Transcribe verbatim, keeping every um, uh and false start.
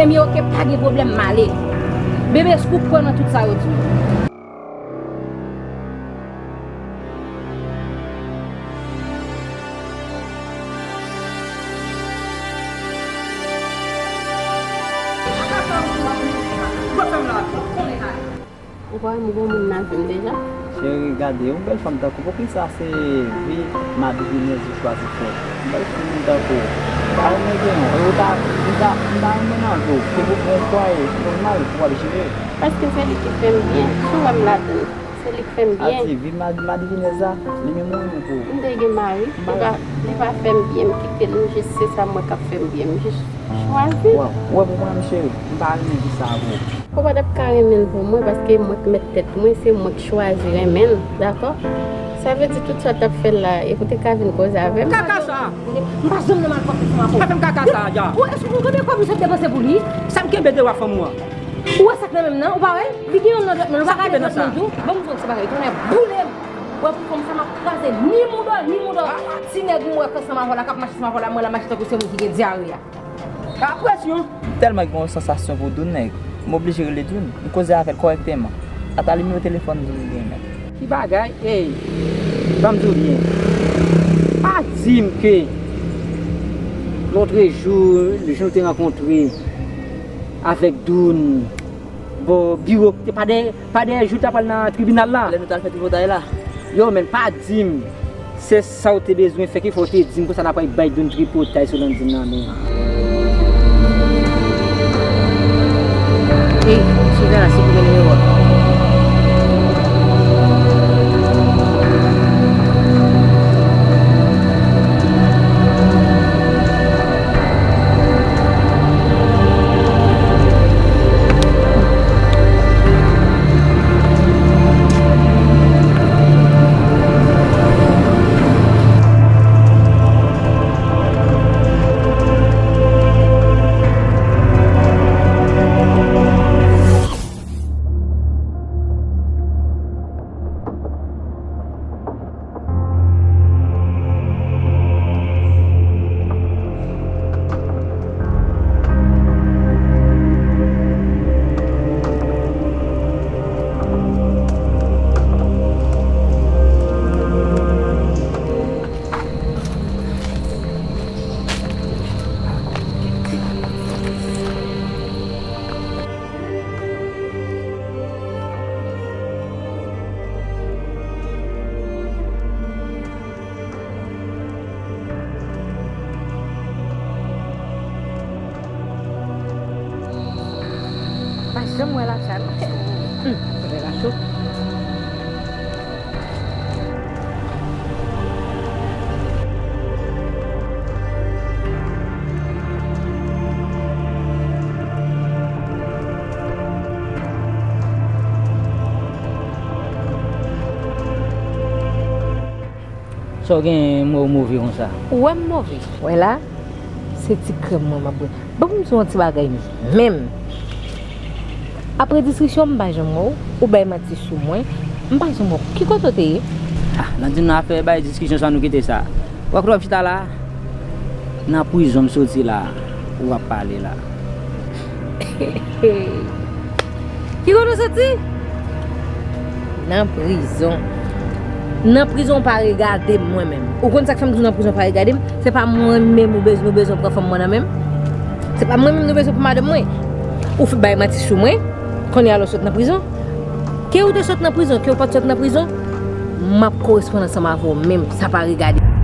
Mwen, oke, pa gen pwoblèm, m ale. Bebe Scoop kwè nan tout sa yo di yo. Ou pa wè m gon moun nan vi m deja? Cheri, gade, yon bèl fanm tankou w, poukisa se vi madivinèz ou chwazi fè? Yon bèl fanm tankou w. M pa renmen gen yon. E ou ta, m ta, m ta renmen nan vi w. Se pou gon fwaye nòmal pou w ap jere. Paske se li ki fè m byen. Si w wè m ladann, se li k fè m byen. Ati, vi mad-, madivinèz la, li menm ou renmen pou ou. M te gen mari, li pa, li pa fè m byen, m kite l, m jis se sa m wè k ap fè m byen, m jis chwazi. Wè, wè pou mwen, m cheri, m pa renmen vi sa pou ou. Ou pa t ap ka renmen l pou mwen, paske mwen k mèt tèt mwen, se mwen k chwazi renmen l, dakò? Sa vle di tout sa w t ap fè l la, e pou w te ka vin koze avè m. Kaka sa! M pa janm nan malpwòpte ansanm avè w. Pa fè m kaka sa, Adja. Ou, èske ou konnen kòb misye ap depanse pou li? Sa m kenbe de wa fanm ou an? Ou wè sa k nan men m nan? Ou pa wè? Li gen yon nan dwèt mwen, nou pa gade dwèt mwen tou. Ban m di w yon ti bagay, tonnè boule m. Wè pou fanm sa m ap kraze ni mouda, ni mouda. Ti nèg m wè k ansanm avè w la, k ap mache ansanm avè w la, mwen la mache tankou se moun ki gen dyare a. Ka presyon. M tèlman gen yon sansasyon pou Doun, nèg. M oblije rele Doun. M koze avè l kòrèkteman. Ata nimewo telefòn Doun li genyen. Ki bagay? Ey, ban m di w byen. Pa di m ke lòtrejou, jou nou te rankontre avèk Doun, bò biwo, te pa dèyè, pa dèyè jou ta pral nan tribinal la. Lè nou t al fè tripotay la. Yo, men pa di m, se sa w te bezwen fè, ki fè w te di m konsa n ap al bay Doun tripotay sou Landine nan men. Ey, sou tè la, si pou gen nimewo a. Pa janm wè la sa non. Hmm, bagay la cho. Sa w genyen, m wè w move konsa? Ou wè m move? Wè la, se ti krèm mwen m ap bwè. Ban m di w yon ti bagay menm. Apre diskisyon, m pa janm wè w, ou bay manti sou mwen, m pa janm wè w. Ki kote w te ye? Ah, Landine, nan afè bay diskisyon sa, nou kite sa. Wè kote w ap chita la? Nan prizon m soti la, ou ap pale la. Ki kote w soti? Nan prizon. Nan prizon, w pa regade m, mwen menm. Ou konn sa k fè m di w nan prizon, w pa regade m? Se pa mwen menm ou bezwen, nou bezwen pran fanm mwen nan men m? Se pa mwen menm nou bezwen pran madanm mwen? Ou f-, bay manti sou mwen, kounye a la w sot nan prizon? Ke ou te sot nan prizon, ke ou pa t sot nan prizon, m ap koresponn ansanm avè w menm, sa pa regade.